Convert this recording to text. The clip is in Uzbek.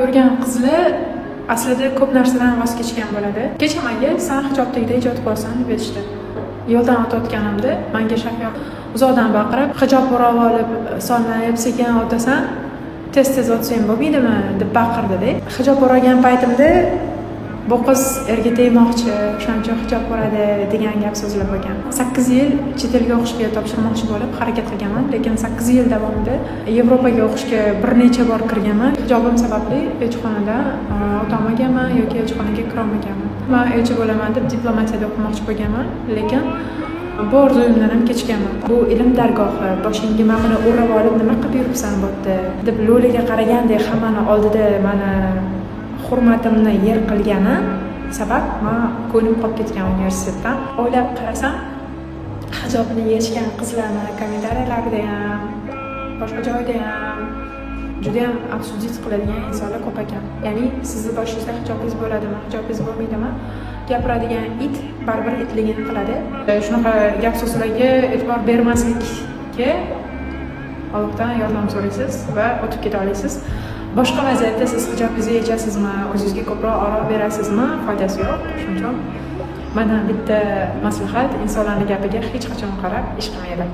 yurgan qizlar aslida ko'p narsadan voz kechgan bo'ladi. Kecha menga "San hijobdagida ijod qilasan", deb aytishdi. Yo'ldan o'tayotganimda menga shofyor uzoqdan baqirib, "Hijob o'rab olib, solmayib sekin o'tasan, tez tez o'tsang bo'lmaydimi?" deb baqirdida. Hijob o'ragan paytimda "Bu qiz erga tegmoqchi, o'shaning uchun hijob o'radi", degan gap so'zlar bo'lgan. 8 yil chet elga o'qishga topshirmoqchi bo'lib harakat qilganman, lekin 8 yil davomida Yevropaga o'qishga bir necha bor kirganman. Hijobim sababli elchixonadan o'tolmaganman yoki elchixonaga kirolmaganman. Man elchi bo'laman deb diplomatiyada o'qimoqchi bo'lganman, lekin bu orzuyimdan ham kechganman. "Bu ilm dargohi, boshingga mana buni o'rab olib nima qilib yuribsan bu yerda?" deb lo'liga qaragandek hammani oldida mani hurmatimni yer qilgani sabab man ko'nglim qolib ketgan universitetdan. O'ylab qarasam, hijobini yechgan qizlarni kommentariyalarida ham, boshqa joyda ham judayam обсудить qiladigan insonlar ko'p ekan. Ya'ni sizni boshingizda hijobingiz bo'ladimi, hijobingiz bo'lmaydimi, gapiradigan it baribir itligini qiladi. Shunaqa gap so'zlarga e'tibor bermaslikka Allohdan yordam so'raysiz va o'tib keta olasiz. Boshqa vaziyatda siz hijobingizni yechasizmi, o'zingizga ko'proq orom berasizmi, foydasi yo'q. Shuning uchun mana bitta maslahat: insonlarni gapiga hech qachon qarab ish qilmanglar.